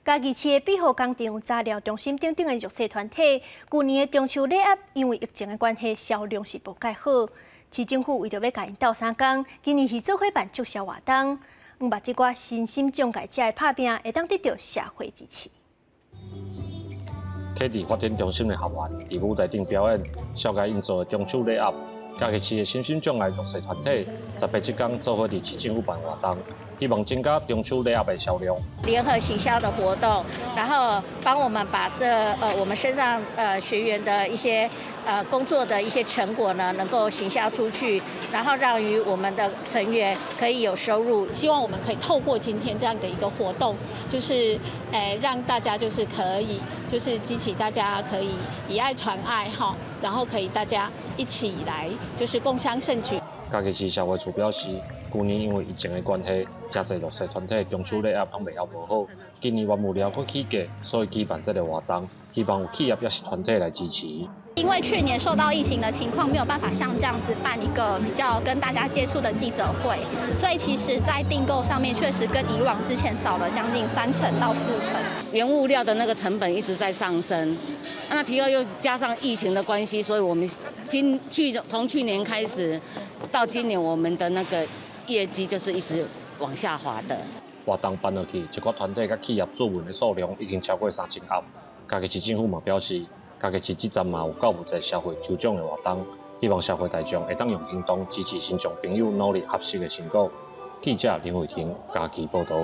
嘉義市的庇護工廠、雜療中心等等的弱勢團體，舊年的中秋禮盒因為疫情的關係，銷量是無蓋好。市政府為著欲共𪜶鬥相共，今年是做伙辦促銷活動，向望這寡身心障礙者的拍拚，會當得著社會支持。啟智發展中心的學員佇舞台頂表演，紹介𪜶做的中秋禮盒。嘉義市的身心障礙弱勢團體，十八這工做伙佇市政府辦活動，希望增加中秋禮盒的銷量。聯合行銷的活動，然後幫我們把這我們身上學員的一些工作的一些成果呢，能夠行銷出去，然後讓於我們的成員可以有收入。希望我們可以透過今天這樣的一個活動，就是讓大家就是可以就是激起大家可以以愛傳愛哈，然後可以大家一起來就是共襄盛舉。嘉義市社會處表示，舊年因為疫情的關係，誠濟弱勢團體中秋禮盒攏賣猶無好。今年原物料閣起價，所以舉辦這個活動，希望有企業抑是團體來支持。因為去年受到疫情的情況，沒有辦法像這樣子辦一個比較跟大家接觸的記者會，所以其實，在訂購上面確實跟以往之前少了將近3成到4成。原物料的那個成本一直在上升，那提高又加上疫情的關係，所以我們今去從去年開始到今年，我們的那個業績就是一直往下滑的。活動辦落去，一寡團體佮企業注文的數量已經超過3000盒。嘉義市政府嘛表示，嘉義市這站嘛有購物節消費抽獎的活動，希望社會大眾會當用行動支持身障朋友努力學習的成果。記者林慧婷嘉義報導。